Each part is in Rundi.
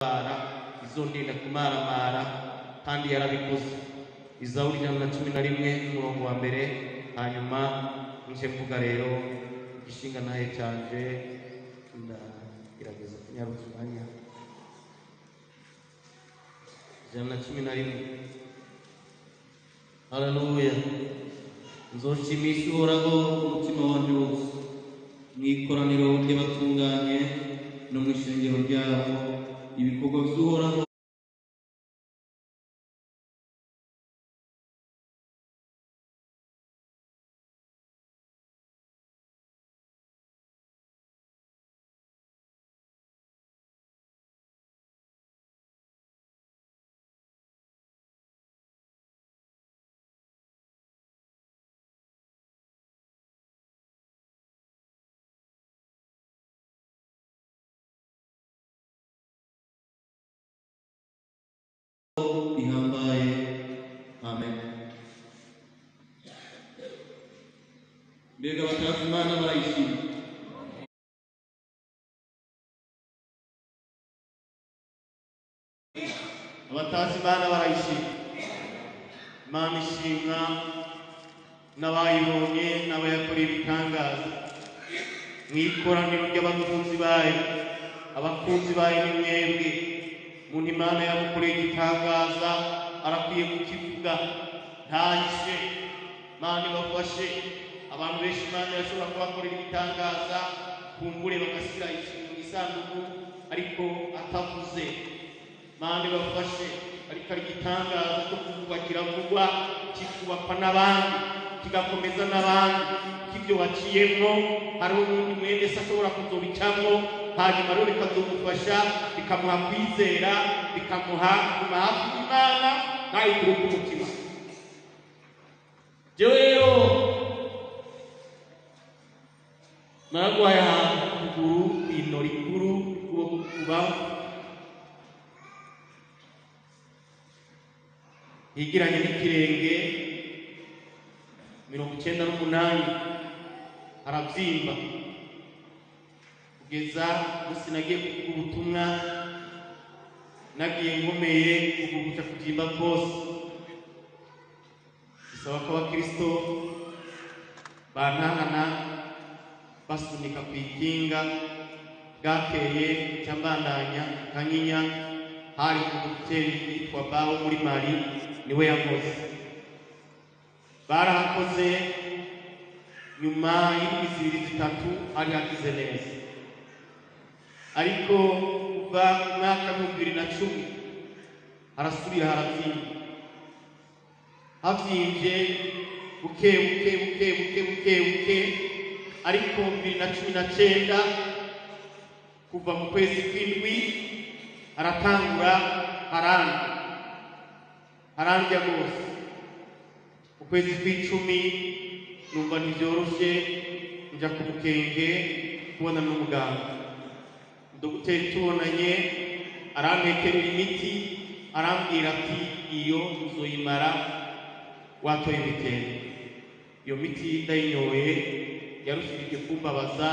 Bara izondinda kumaramara kandi yarabikoze. Izaburi 111 umurongo wa mbere, hanyuma nje mvuga rero igishinga nahe canje, ndagerageza kunyarutsa umwanya. 111. Haleluya. Nzoshimisha Uhoraho umutima wanje wose mu ikoraniro ry'abatunganye no mu ishengero ryabo, ibikorwa by'Uhoraho bihambaye. Amen. Mbega batazi Imana barayishima. Abatazi Imana barayishima. Imana ishimwa n'abayibonye n'abayakoreye ibitangaza. Mu ikoraniro ry'abakunzi bayo, abakunzi bayo ni mwebwe. Umuntu Imana yamukoreye igitangaza arakwiye kukivuga, ntahishe. Imana ibafashe. Abantu benshi Imana irashobora kubakorera ibitangaza, kumbure bagashyira ikintu mu isanduku ariko atavuze. Imana ibafashe. Ariko ari igitangaza cyo kuvugwa, kiravugwa, kikubakwa n'abandi, kigakomeza n'abandi. K'ibyo waciyemwo hariho n'undi mwene se ashobora kuzobicamwo, hanyuma rero bikazomufasha, bikamuha kwizera, bikamuha kuguma hafi y'Imana ntayikure ku mutima. Jewe rero naragwaye ahantu ku kuguru, kw'ino rikuru, ukuboko k'ukubamfu higiranye n'ikirenge, 98 harabyimba, kugeza musi nagiye kuvuga ubutumwa, nagiye nkomeye kuguca kubyimba kose. Bisaba ko abakristo bantahana basunika ku ikinga. Bwakeye cyambandanya Kanyinya, hari umudokiteri yitwa Bawo muri Mali, niwe yakoze. Barahakoze, nyuma y'indwi zibiri zitatu hari hakize neza. Ariko kuva mu mwaka 2010 harasubira harabyimba, havyimbye buke buke buke buke buke buke. Ariko 2019 kuva mu kwezi kw'indwi haratangura harandya, harandya rwose. Mu kwezi kw'icumi numva ntivyoroshe, nja ku Mukenge kubona n'umuganga. Dogiteri tubonanye arampekerera imiti, arambwira ati iyo uzoyimara watoye imitende. Iyo miti ndayinyoye, yarushirije kumbabaza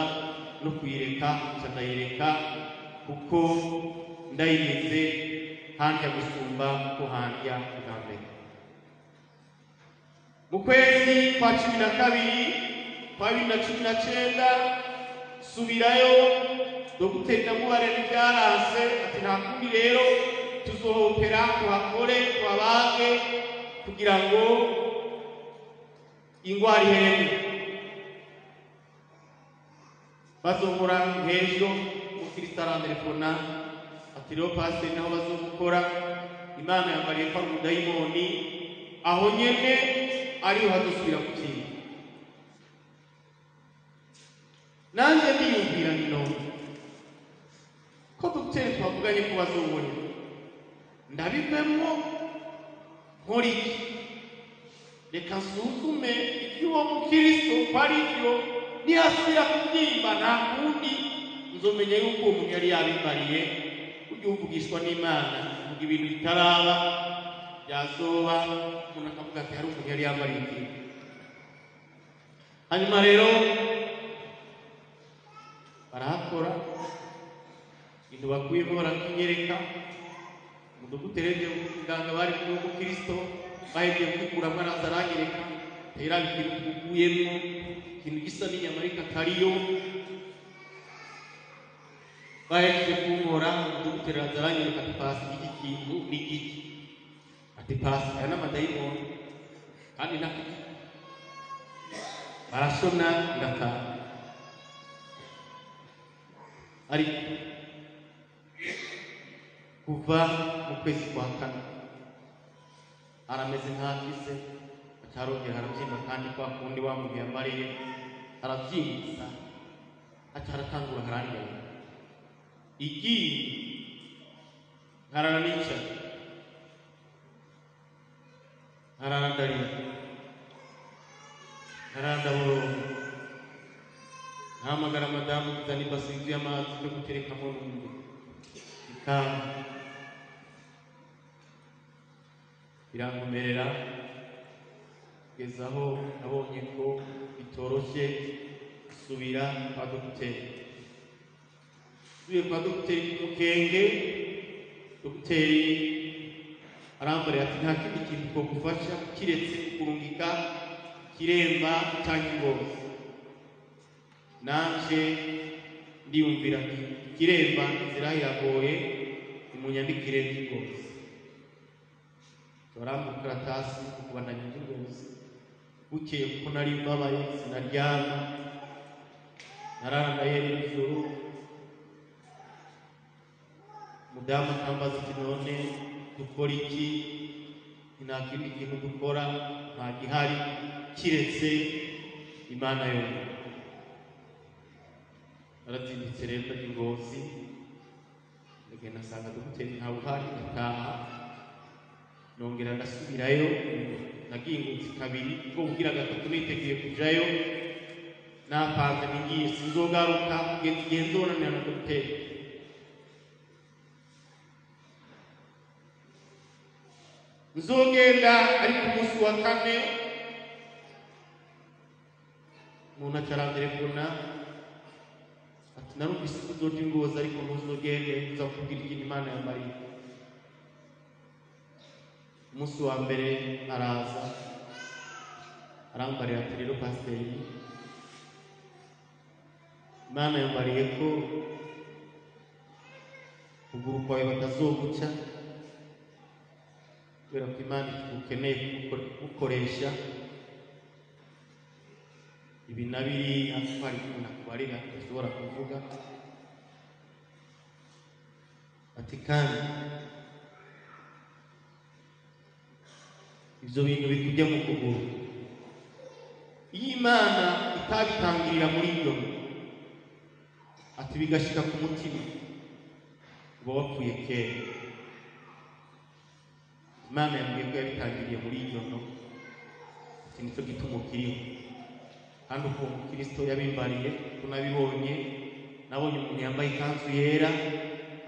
no kuyireka, nca ndayireka, kuko ndayimize handya gusumba ko handya bwa mbere. Mu kwezi kwa 12 kwa 2019 subirayo, dogiteri ndamubarira ibyaranse, ati nta kundi rero tuzohopera tuhakore tuhabage kugira ngo ingwara ihere. Bazonkora nk'ejo, umukristo arantelefona ati rero pasiteri naho bazogukora, Imana yambariye ko ari umudayimoni, aho nyene ariho hazosubira kubyimba. Nanjye ndiyumvira nti none ko dogiteri twavuganye ko bazobona, ndabivemwo nkora iki? Reka nsuzume iby'uwo mukristo ko ari byo, nihasubira kubyimba nta kundi nzomenya yuko uwo muntu yari yabimbariye. Ujya uvugishwa n'Imana uvuga ibintu bitaraba, byazoba, umuntu akavuga ati hari umuntu yari yambariye ikintu. Hanyuma rero barahakora, Ikintu bakuyemo barakinyereka. Umudugutereze muganga bari kumwe w'umukristo bahejeje kugikuramo, araza aranyereka, rero ikintu ukuyemo, ikintu gisa n'inyama ariko atariyo. Bahejeje kunkora, umudogiteri araza aranyereka ati: "Pasi, iki kintu ni igiki?" Ati: "Pasi, aya ni amadayimoni kandi ntakiki." Barashona, ndataha. Ariko kuva mu kwezi kwa kane arameze nk'akize, acarongera harabyimba, kandi kwa kundi wa muntu yambariye harabyimba, aca aratangura harandya igiye, nkarara nicaye, nkarara ndarira, nkarara ndaboroga, nkahamagara madamu kuzana ibasi yuzuye amazi yo guterekamo numve ikanga birankomerera, kugeza aho nabonye ko bitoroshye gusubira kwa dogiteri. Nsubiye kwa dogiteri ku Mukenge, dogiteri arambarira ati: "Nta kindi kintu twagufasha kiretse kurungika Kiremba cyangwa Ingozi." Nanje ndiyumvira nti: "Kiremba inzira iragoye, nimunyandikire Ingozi." Barampa karatasi kubandanya Ingozi. Bukeye, kuko nari mbabaye, sinaryama, narara ndahera ijoro. Mudamu akambaza ati: "None dukora iki?" Nta kindi kintu dukora, nta gihari kiretse Imana yonyine. Narazindutse rero ndajya Ingozi, ndagenda nsanga dogiteri ntawe uhari, ndataha, nongera ndasubirayo. Nagiye Ingozi kabiri, ubwo bugira gatatu niteguye kujayo, napanze ngiye sinzogaruka kugeza igihe nzonanira na dogiteri. Nzogenda ari ku munsi wa kane. Umuntu acarantelefona ati: "Narumvise ko uzoja Ingozi, ariko ntuzogende, nza kukubwira ikintu Imana yambariye." Umunsi wa mbere araza arambarira ati: "Rero pasiteri, Imana yambariye ko ukuguru kwawe batazoguca, kubera ko Imana igukeneye kugukoresha ibi na biriya." Ko hari umuntu akubarira udashobora kuvuga. Ati: "Kandi ibyo bintu bikujya mu kuguru, iyo Imana itabitangirira muri ibyo," ati, "bigashika ku mutima, uba wapfuye kera. Imana yambwiye ko yabitangiriye muri iryo no," ati, "nicyo gituma ukiriho." Kandi uko Kristo yabimbariye ko nabibonye, nabonye umuntu yambaye ikanzu yera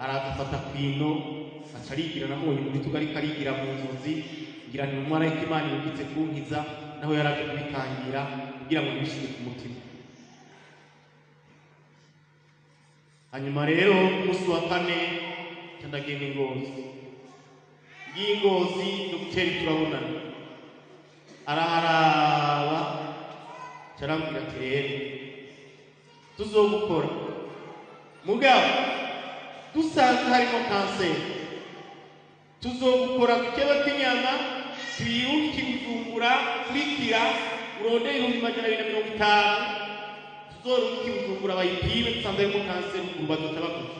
araza afata ku ino, aca arigira. Namubonye mu bitugu ariko arigira mu nzozi, ngira ni umumarayika Imana yungitse kunkiza, naho yaraje kubitangira kugira ngo ntibishike ku mutima. Hanyuma rero ku munsi wa kane nca ndagenda Ingozi. Ngiye Ingozi, dogiteri turabonana, araharaba, aca arambwira ati: "Rero tuzogukora, mugabo dusanze harimo kanseri, tuzogukora dukebe kw'inyama, tuyirungike Bujumbura. Kurikira, urondere 250,000, tuzorungike Bujumbura bayipime. Dusanze harimo kanseri, ukuguru bazoca baguca."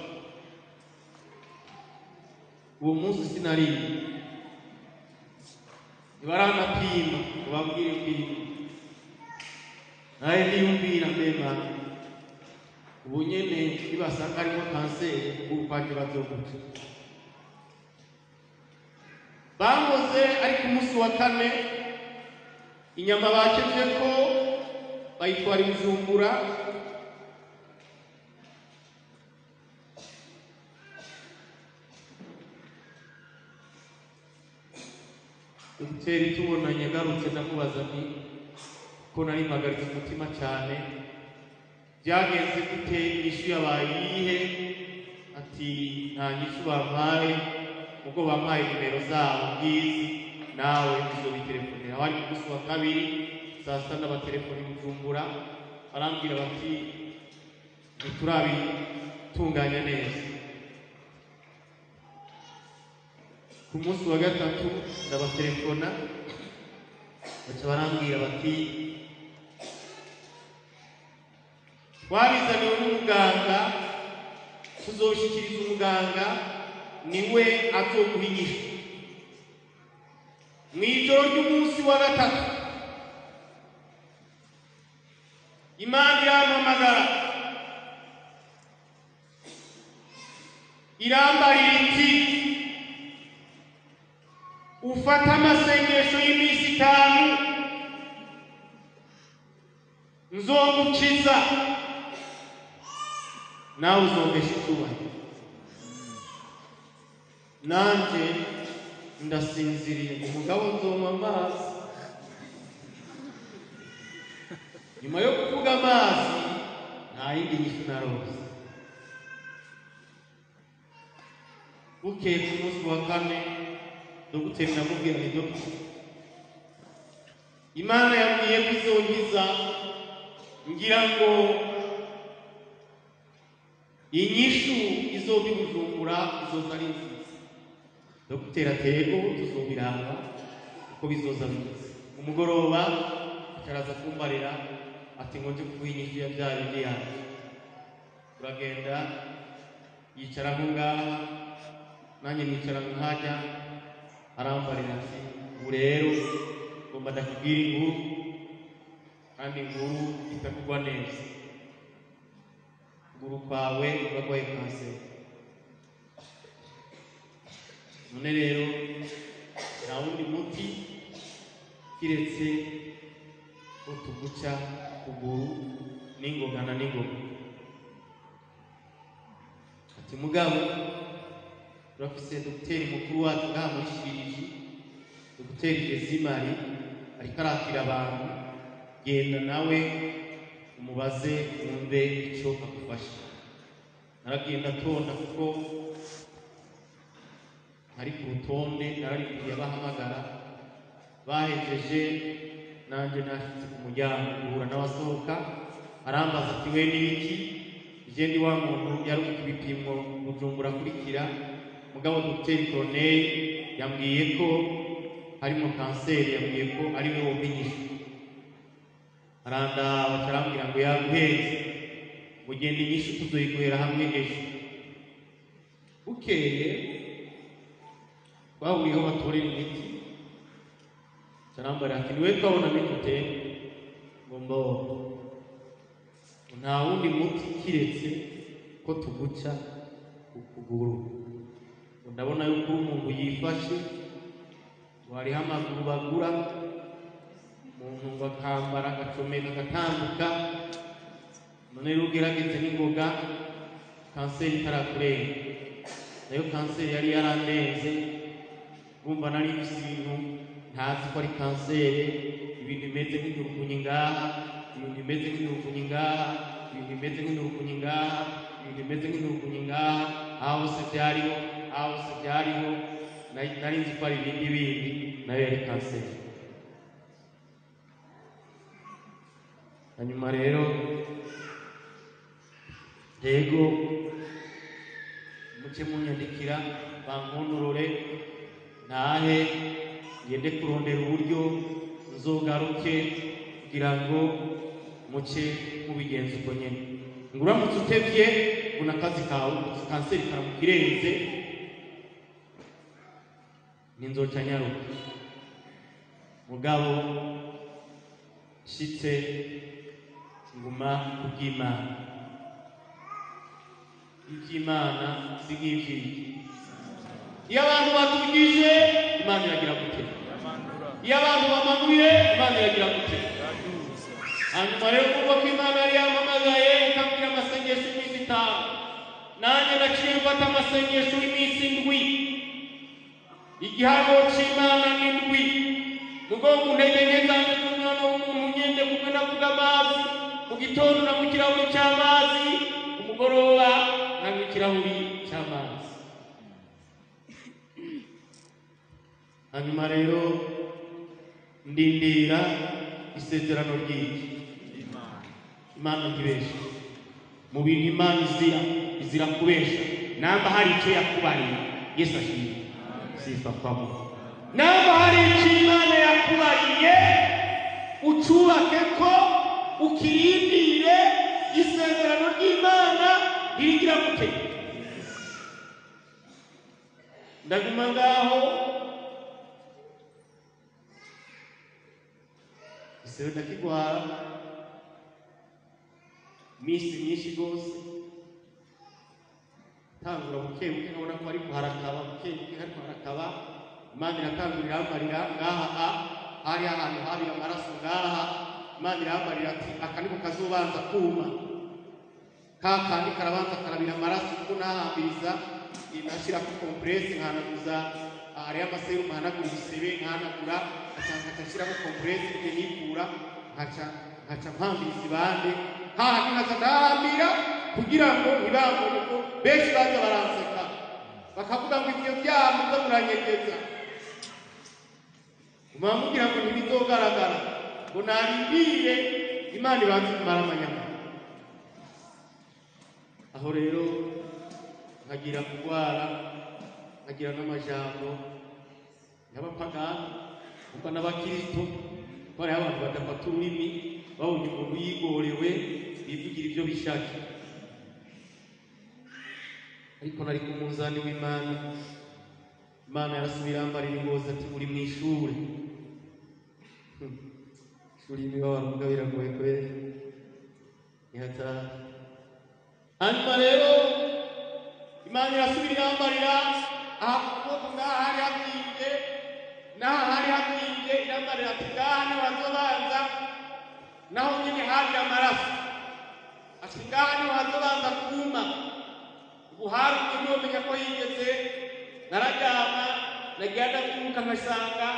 Uwo munsi sinariye, ntibaranapima ngo bambwire ko irimo. Nawe ndiyumvira: mbema ubu nyene nibasanga harimo kanseri, ukuguru kwanje bazoguca. Bankoze ariko umunsi wa kane, inyama bakeje ko bayitwara i Bujumbura. Dogiteri tubonanye agarutse, ndamubaza nti: "Ko nari mpagaritse umutima cyane, byagenze gute? Inyishu yabaye iyihe?" Ati: Ati nta nyishu bampaye, ubwo bampaye nimero zabo ngizi, nawe uzobitelefonera. Aho ari ku munsi wa kabiri saa sita ndabatelefona i Bujumbura, barambwira bati ntiturabitunganya neza. Ku munsi wa gatatu ndabatelefona, baca barambwira bati twabizaniwe n'umuganga, tuzobishikiriza umuganga, niwe azoguha inyishu. Mw'ijoro ry'umunsi wa gatatu Imana irampamagara, irambarira iti ufate amasengesho y'iminsi 5 nzogukiza, nawe uzombesha icyubahiro. Nanje ndasinziriye, umugabo nzonywa amazi. Nyuma yo kuvuga amazi nta yindi nyishu narose. Bukeye ku munsi wa kane dogiteri ndamubwira nti dogiteri, Imana yambwiye ko izonkiza, ngira ngo inyishu izoba i Bujumbura izoza ari nziza. Dogiteri atego tuzobiraba uko bizoza bimeze. Umugoroba ataraza kumbarira ati ngo nje kuguha inyishu ya bya bindi yanjye. Turagenda, yicara aho ngaha, nanjye nicara nkajya, arambarira ati ubu rero ngomba ndakubwira inkuru, kandi inkuru itakugwa neza. Ukuguru kwawe urarwaye kanseri. None rero nta wundi muti kiretse ko tuguca ukuguru n'ingoga na n'ingoga. Ati mugabo turafise dogiteri mukuru wacu ngaha muri Shiriji, dogiteri Jezimari, ariko arakira abantu, genda nawe umubaze wumve ico agufasha. Naragiye ndatonda kuko ari ku rutonde, nararindiriye abahamagara, bahejeje nanje nashitse ku muryango guhura n'abasohoka, arambaza ati we n'ibiki? Je ndi wa muntu yarungika ibipimo Bujumbura akurikira, mugabo dogiteri Corneille yambwiye ko harimo kanseri, yambwiye ko ari we wompa inyishu. Arandaba arambwira ngo yaguheze, ngo genda inyishu tuzoyiguhera hamwe ejo. Bukeye twahuriyeho batorera imiti, arambwira ati niwe twabona bigute, ngo mbo nta wundi muti kiretse ko tuguca ukuguru. Ndabona yuko umuntu yifashe, ngo hariho amaguru bagura, umuntu ngo akambara agacomeka agatambuka. None rero ugerageze n'ingoga, kanseri itarakurenga. Nayo kanseri yari yarandenze, urumva nari mfise ibintu ntazi ko ari kanseri, ibintu bimeze nk'inturukunyi ngaha, ibintu bimeze nk'inturukunyi ngaha, ibintu bimeze nk'inturukunyi ngaha, ibintu bimeze nk'inturukunyi ngaha, aho hose byariho, aho hose byariho, nari nzi ko ari ibindi bindi, nayo yari kanseri. Hanyuma rero yego muce munyandikira bankontorore ntahe ngende kurondera uburyo nzogaruke kugira ngo muce mubigenza uko nyene. Ngo uramutse utevye ubona akazi kawe kanseri karamukirenze, ninzoca nyaruka. Mugabo nshitse nguma kubw'Imana. Iby'Imana si nk'ivy'iki. Iyo abantu batugije Imana iragira gute? Iyo abantu bamanuye Imana iragira gute? Hanyuma rero kumva ko Imana yari yampamagaye ikambwira amasengesho y'iminsi 5, nanjye naciye mfata amasengesho y'iminsi 7. Igihango c'Imana ni 7. Mugabo mu ntege nke zanjye z'umwana w'umuntu ngende kumwe navuga amazi, mu gitondo nanywa ikirahuri c'amazi, ku mugoroba nanywa ikirahuri cy'amazi. Hanyuma rero ndindira isezerano ry'iki Imana ntibesha. Mu bintu Imana izira kubesha. Namba hari icyo yakubariye, Yesu ashimwe, sifa kwa Mungu. Namba hari icyo Imana yakubariye, ucubake ko ukirindire. Isezerano ry'Imana ririgira gute? Ndaguma ngaho isebe ndakigwara iminsi myinshi rwose, tangura buke buke nkabona ko ariko harakaba buke buke, ariko harakaba. Imana iratangura irambarira ngaha, hari ahantu habira amaraso ngaha. Imana irambarira ati aka niko kazobanza kuma, ka kandi karabanza karabira amaraso, kuko nahambiriza nashyirako kompresse nkahanaguza, hariyo amaserumu nkahanagura ibisebe, nkahanagura nkaca nshyirako kompresse nikura, nkaca mpambiriza ibande hahandi, nkaca ndahambira kugira ngo ntibambone ko benshi baza baranseka bakavuga ngo ivyo vyaha muza muranyegeza, mubwira ngo ntibizogaragara, ngo narindire Imana ibanze kumara amanyama. Aho rero nkagira kurwara, nkagira n'amajambo y'abapagani kuko n'abakristo, ko hariho abantu badafata ururimi, babonye umuntu yigorewe bivugira ibyo bishakiye. Ariko nari ku munzani w'Imana. Imana yarasubira irambarira ingozi ati uri mu ishure, ishuri y'imibabaro mugabo biragoye kweri, nihatari. Hanyuma rero Imana irasubira irambarira aha ku kuboko ngaha hari habyimbye, n'aha hari habyimbye, irambarira ati ngaha niho hazobanza, naho nyine hari amaraso, ati ngaha niho hazobanza kuma. Ubu harumye ntiwomenya ko yigeze. Nararyama, nagira ndabyuka nkasanga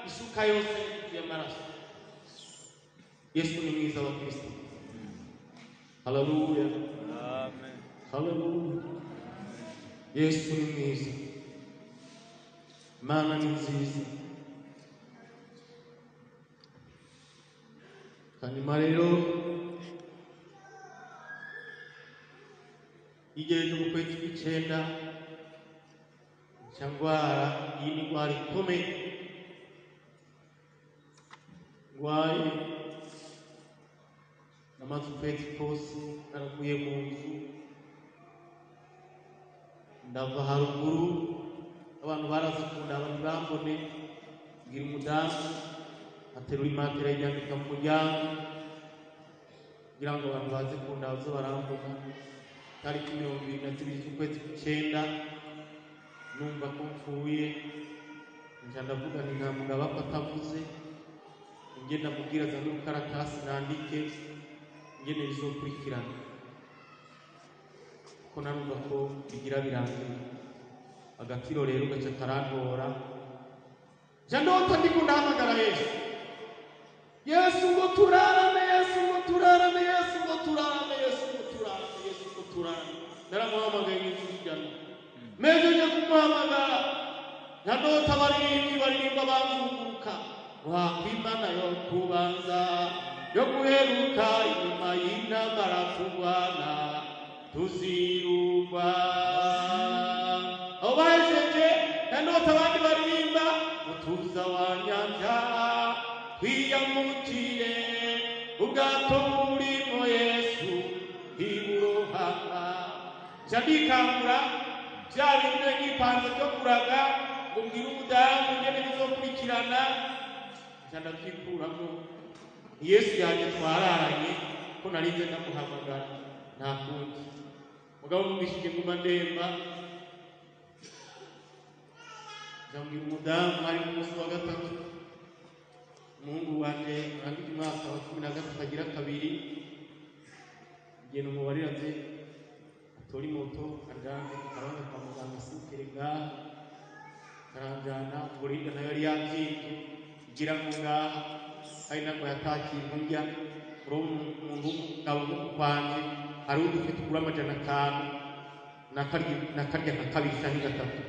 isuka yose yuzuye amaraso. Yesu ni mwiza wa Kristo. Haleluya, Amen. haleluya. Yesu ni mwiza, Imana ni nziza. Hanyuma rero igereje mu kwezi kw'icenda nca ndwara iyi ni ndwara ikomeye ndwaye, namaze ukwezi kose naravuye mu nzu, ndava haruguru, abantu baraza kundaba ntibambone, mbwira umudamu aterura imatera ayijyambika mu muryango kugira ngo abantu baze kundaba baze barambona. Tariki 22 z'ukwezi kw'icenda numva ko mfuye, nca ndavuga nti nta mugabo apfa atavuze, nge ndamubwira azane urukaratasi nandike ingene bizokurikirana, kuko narumva ko bigira birangiye. Agatiro rero gaca karantora, nca ndota ndiko ndahamagara Yesu, Yesu ngo turarane, Yesu ngo turarane, Yesu ngo turarane, Yesu ngo turarane, Yesu ngo turarane. Naramuhamagaye n'ijwi rijana, mejeje kumuhamagara nca ndota abaririmbyi baririmba banzunguruka, wakwimana yo kubanza yo guheruka, inyuma y'intambara turwana tuzirugwa. Aho bahejeje nca ndota abandi baririmba mutuza wa nyanja twiyamukire, ubwato burimo Yesu ntiburohama. Nca ndikangura bya bindi nyipanze byo kuraga ngo mbwire umudamu ingene bizokurikirana, nca ndavyikuramo. Yesu yaje twararanye ko narinze ndamuhamagara, nta kundi. Mugabo numvishije nguma ndemba, nca mbwira umudamu, hari ku munsi wa gatatu, umuhungu wanje arangije umwaka wa 13 agira kabiri, ngenda umubarira aze atore imoto anjane ku kwa muganga asukire ngaha, karanjana burinda nayo yari yavyimbye igira ngo ngaha ari nabwo yatakiye indya. Urabona umuntu w'umugabo nk'uku kwanje hariho udufi tugura 500, Nakarya nka kabiri canke gatatu,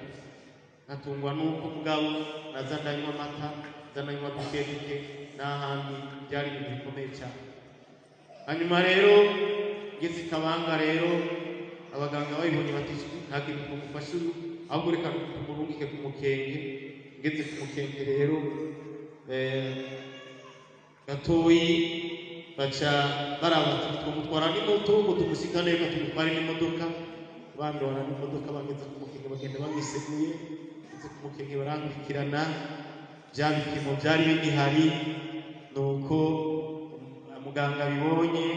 nkatungwa n'uko mugabo naza ndanywa amata, nza ndanywa duke duke n'ahandi. Byari ibintu bikomeye cyane. Hanyuma rero ngeze i Kabanga rero, abaganga babibonye bati: "Nta kintu tumufasha uyu, ahubwo reka tumurungike ku Mukenge." Ngeze ku Mukenge rero, gatoyi baca baraba bati: "Twamutwara n'imoto ngo tumushikane, reka tumutware n'imodoka." Bandora n'imodoka, bageze ku Mukenge bagenda bamwiseguye. Ngeze ku Mukenge barankurikirana, bya bipimo byari bigihari. Nuko muganga bibonye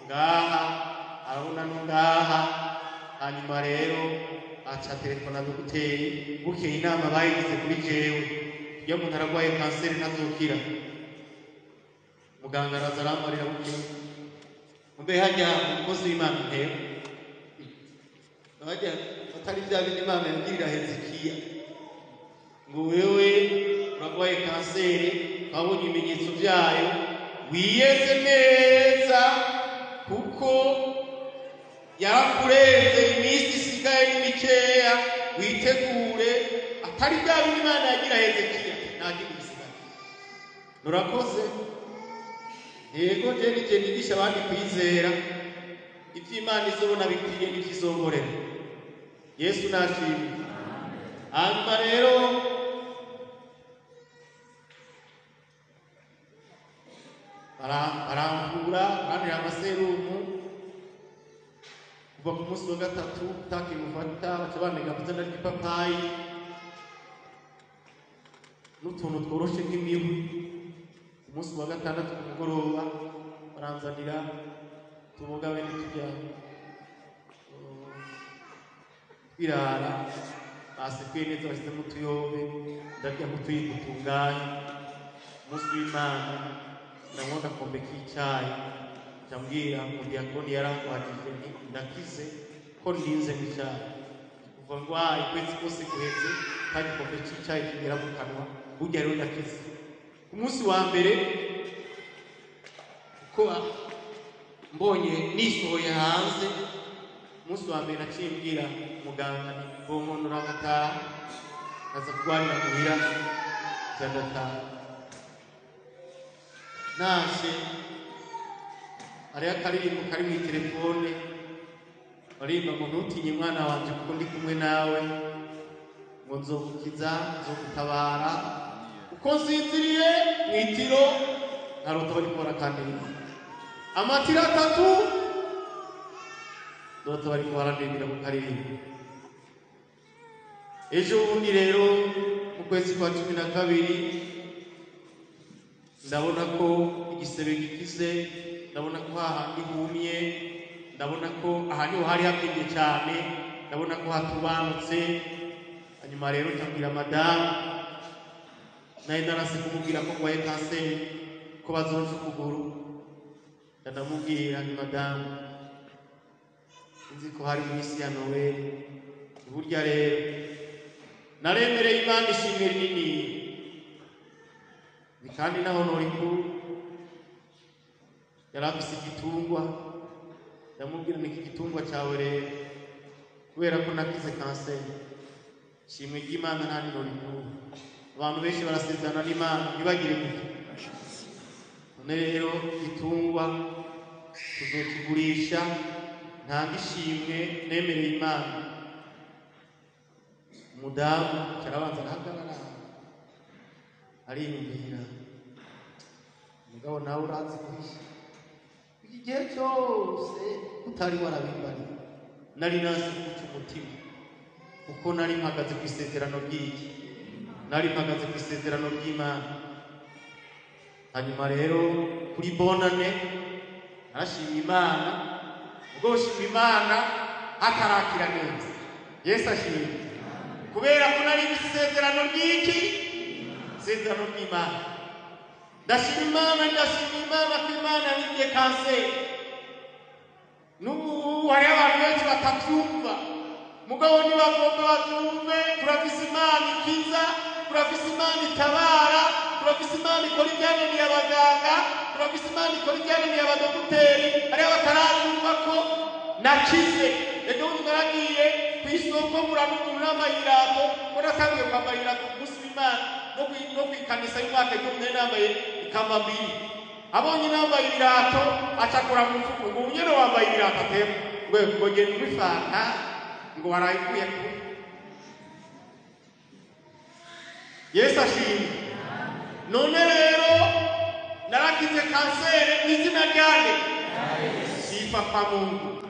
ngaha, arabona no ngaha. Hanyuma rero aca telefona dogiteri. Bukeye inama bayigize kuri jewe: "Iyo umuntu aragwaye kanseri ntazokira." Muganga araza arambarira. Bukeye mbe hajya umukozi w'Imana ntero hajya atari bya bindi Imana yabwirira Hezekiya ngo: "Wewe uragwaye kanseri, twabonye ibimenyetso byayo, wiyeze neza kuko yarakurenze, iminsi isigaye ni mikeya, witegure." Atari bya bindi Imana yagira Hezekiya, nta kindi gisigaye. Nurakoze. Yego, je nije nigisha abandi kwizera ibyo Imana izobona bikwiye n'ibyo izongorera. Yesu nashimwe. Hanyuma rero baramvura, barantera amaserumu. Kuva ku munsi wa gatatu takimufata, baca banega kuza ndarya ipapayi n'utuntu tworoshe nk'imibu. Ku munsi wa gatandatu ku mugoroba baranzanira utuboga bene turya twirara basekuye neza, bashyizemo utuyobe, ndarya nk'utuyiko tunganye. Umunsi w'Imana ndanywa agakombe k'icyayi, nca mbwira umudiyakoni yarangwajije nti: "Ndakize ko ndinze nk'icyayi." Kuva ndwaye ukwezi kose guheze, nta gikombe c'icyayi kigera mu kanwa. Burya rero ndakize. Ku munsi wa mbere, kuko mbonye nisohoye hanze, umunsi wa mbere naciye mbwira muganga nti: "Bonkonora ngataha, nkaza kurwarira muhira." Nca ndataha. Nashe hariho akaririmbo kari mu telefone baririmba ngo: "Ntutinye mwana wanje, kuko ndi kumwe nawe," ngo: "Nzogukiza, nzogutabara." Uko nsinziriye mu itiro, nkarota bariko barakandiriza amatiro atatu, ndota bariko barandirimbira ku karirimbo. Ejo bundi rero mu kwezi kwa 12, ndabona ko igisebe gikize, ndabona ko hahandi humye, ndabona ko aha niho hari habyimbye cyane, ndabona ko hatubanutse. Hanyuma rero ndabwira madamu, nari narase kumubwira ko ndwaye kanseri, ko bazonje ukuguru. Ndamubwira ni: "Madamu, nzi ko hari mu isi ya Noweli. Burya rero naremereye Imana ishimwe rinini, ni kandi naho norikuru yari afise igitungwa." Ndamubwira: "Ni iki gitungwa cyawe rero, kubera ko nakize kanseri, shimwe ry'Imana nta norikuru." Abantu benshi barasezerana n'Imana ntibagire gutya. None rero igitungwa tuzokigurisha, ntanga ishimwe nemereye Imana. Umudamu carabanza arahagarara, ariyumvira: "Mugabo nawe urazi kwisha iki gihe cyose utari warabimbariye." Nari nazi guca umutima, kuko nari mpagaze ku isezerano ry'iki, nari mpagaze ku isezerano ry'Imana. Hanyuma rero kuri bonane narashimye Imana. Ubwo gushima Imana hatarakira neza, Yesu ashimwe, kubera ko nari isezerano ry'iki, isezerano ry'Imana. Ndashima Imana, ndashima Imana ko Imana yabibye kanseri. N'ubu hariho abantu benshi batabyumva, mugabo ntibagomba babyumve. Turafise Imana ikiza, turafise Imana itabara, turafise Imana ikora ibyananiye abaganga, turafise Imana ikora ibyananiye abadogiteri. Hariho batarabyumva ko nakize. Ejo bundi naragiye ku isoko mbura n'umuntu nambaye ibirato, ko natanguye kwambara ibirato ku munsi w'Imana no kw'ikanisa y'umwaka. Ejo bundi nari nambaye ikambambiri, abonye nambaye ibirato acakora mu mfuko ngo: "Ubu nyene wambaye ibirato?" Atema ngo genda unywe ifanta, ngo warayikuye kure. Yesu ashimwe. None rero narakize kanseri mu izina ryande? Sifa kwa Mungu.